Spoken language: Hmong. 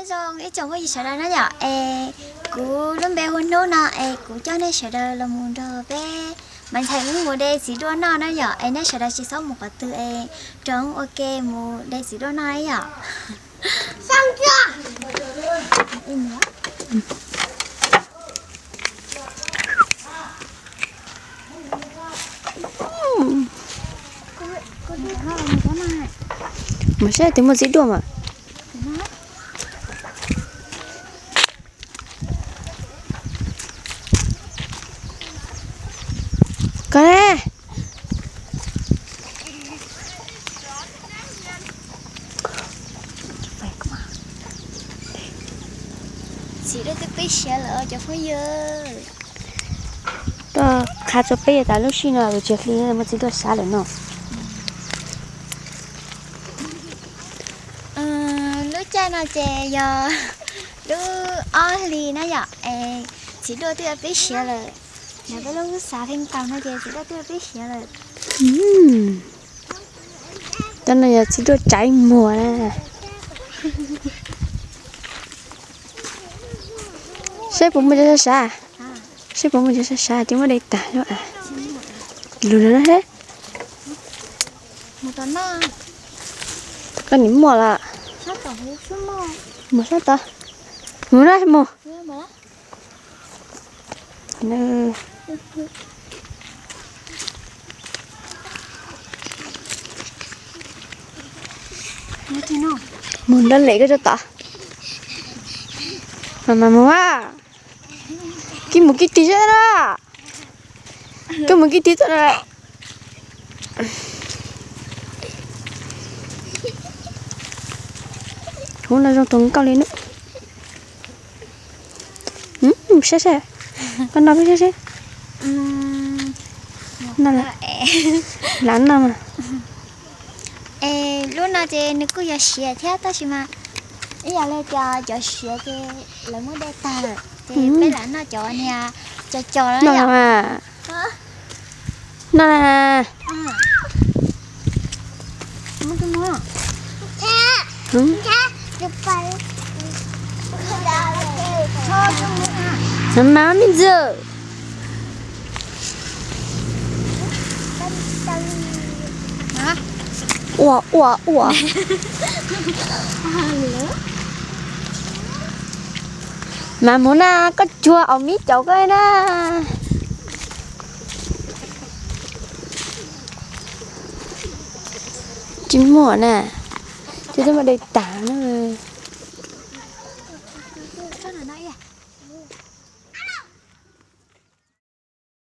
Nyob zoo ib tsoom phooj ywg sawv daws na yom, es kuv lub npe hu Hnub no es kuv coj nej sawv daws los mus nrog peb Maiv Ntxhais wb mus de txiv duaj noj na yom, es nej sawv daws tsis txhob mus qhov twg es rov ua ke mus de txiv duaj noj na yom. Mas saib twg muaj txiv duaj mas. Koj ne? Txiv duaj twb pib siav lawm cov phooj ywg. Tuaj qha rau peb tas lub sij no yuav tsis hli muaj txiv duaj siav lawm no. Lub caij no ces yog lub ob hlis na yom, es txiv duaj twb pib siav lawm. Yog peb lub xav pheej taus no ces txiv duaj twb pib siav lawm. Cov no yog txiv duaj tsaiv muag na. Saib puas muaj cov sab sab. Saib puas muaj cov sab sab ces muab de tag. Lug no na he. Koj nim muaj lawm. Mus sab tod. Mus na mus. Mus nrab lem koj tso tod. Mas mas mus a. Kib mus kib tig seb na. Koj mus kib tig txog na. Huv no zoo tus nkauj li na. Saib saib, koj noj peb saib seb. Noj, lam noj mas. Es lub no ces nws kuj yog siav thiab tab sis mas ib yam li tias cov siav ces lawv muab de tag lawm ces peb lam noj cov niag cov cov no yom. Noj na. Mas me ntxawm. Ua ua ua. Mas mus na, koj cuag aus mib caum koj na. Tsis muaj na, tsis muaj de tag na.